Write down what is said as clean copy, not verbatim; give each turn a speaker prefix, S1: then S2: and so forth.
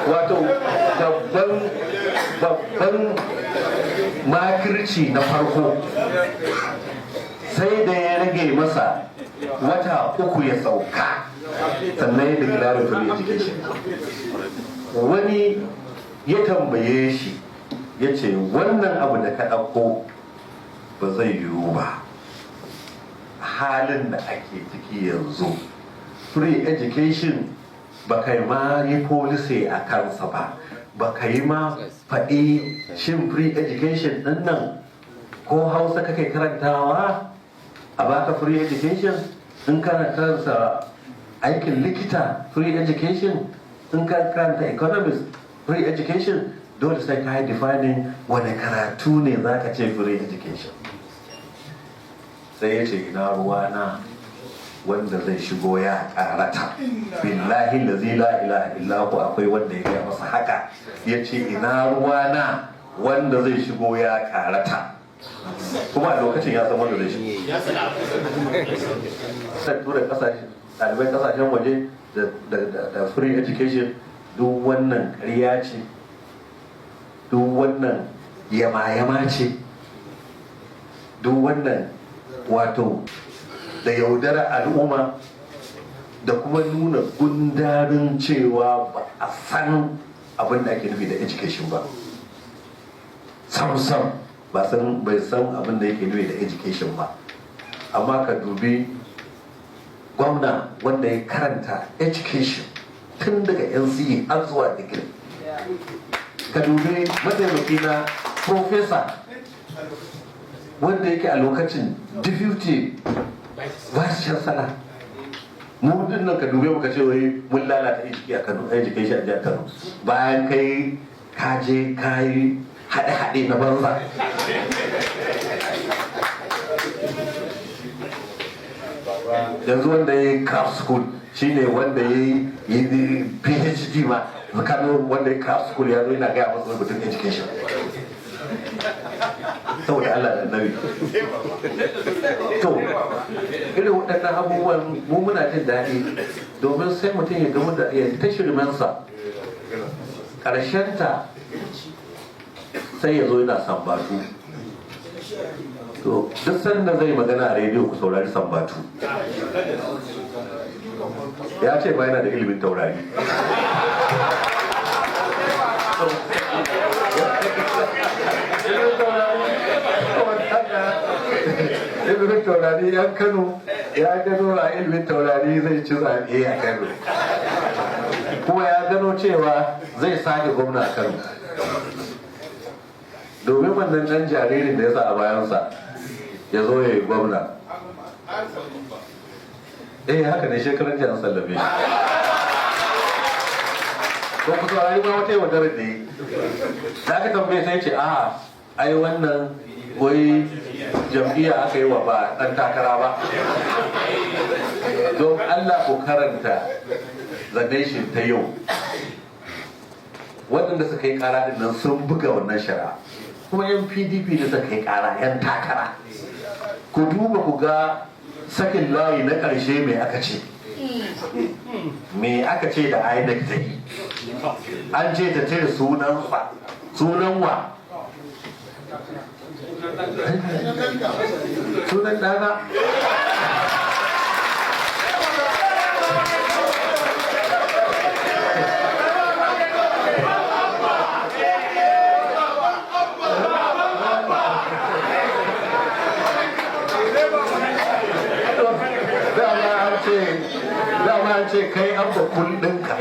S1: Wato babban babban makirci na farko, sai da ya rage masa wata 3 ya sauka, sannan ya declare free education. Wani ya tambaye shi, ya ce, "Wannan abu da ka ɗauko ba zai yiwu ba halin da ake ciki yanzu. Free education, ba kai ma yi policy a kansa ba, ba ka yi ma faɗi shin free education ɗin nan ko Hausa kake karantawa a baka free education, in kana karanta aikin likita free education, in ka karanta economics free education. Dole sai ka yi defining wani karatu ne za ka ce free education." Sai ya ce, "Ina ruwa na, wanda zai shigo ya karata." Billahi lazi la ilaha illahu, akwai wanda ya gaya masa haka, ya ce, "Ina ruwa na, wanda zai shigo ya karata." Kuma a lokacin ya san wanda zai shigo. Sai tura kasashe, ɗalibai kasashen waje da free education, duk wannan ƙarya ce, duk wannan yama-yama ce, duk wannan wato da yaudara al'umma da kuma nuna gundarin cewa ba a san abin da ake nufi da education ba. Sam sam ba san, bai san abin da yake nufi da education ba. Amma ka dubi gwamna wanda ya karanta education tun daga NCE har zuwa digiri. Ka dubi mataimaki na professor wanda yake a lokacin deputy vice chancellor. Mu din nan, ka dube mu, ka ce wai mun lalata education a Kano, education a jihar Kano, bayan kai ka je ka yi haɗe-haɗe na banza. Yanzu wanda ya yi craft school shine wanda ya yi PhD ma Kano. Wanda ya craft school ya zo yana gaya masa rubutun education, saboda Allah da Annabi. To, irin waɗannan abubuwan mu muna jin daɗi, domin sai mutum ya gamu da ya ta shirmensa, ƙarshenta sai ya zo yana sambatu. To, duk sanda zai magana a rediyo, ku saurari sambatu. Ya ce ba yana da ilimin taurari. Ilimin taurari, yan Kano, ya gano a ilimin taurari zai ci zaɓe a Kano, kuma ya gano cewa zai sake gwamna a Kano, domin wannan ɗan jaririn da ya sa a bayansa ya zo ya yi gwamna. Eh, haka ne, shekaran jiya an sallame shi. Ko ku saurari ma wata yaudarar da yi da aka tambaye, sai ce, "A ai wannan wai jam'iyya aka yi wa, ba ɗan takara ba." Don Allah ku karanta The Nation ta yau. Waɗanda suka yi ƙara ɗin nan sun buga wannan shari'a, kuma yan PDP da suka yi ƙara, yan takara. Ku duba ku ga sakin layi na ƙarshe, me aka ce? Me aka ce da INEC ta yi? An ce ta cire sunan sunan wa? Sunan ɗana. Dama an ce kai an ba ɗinka.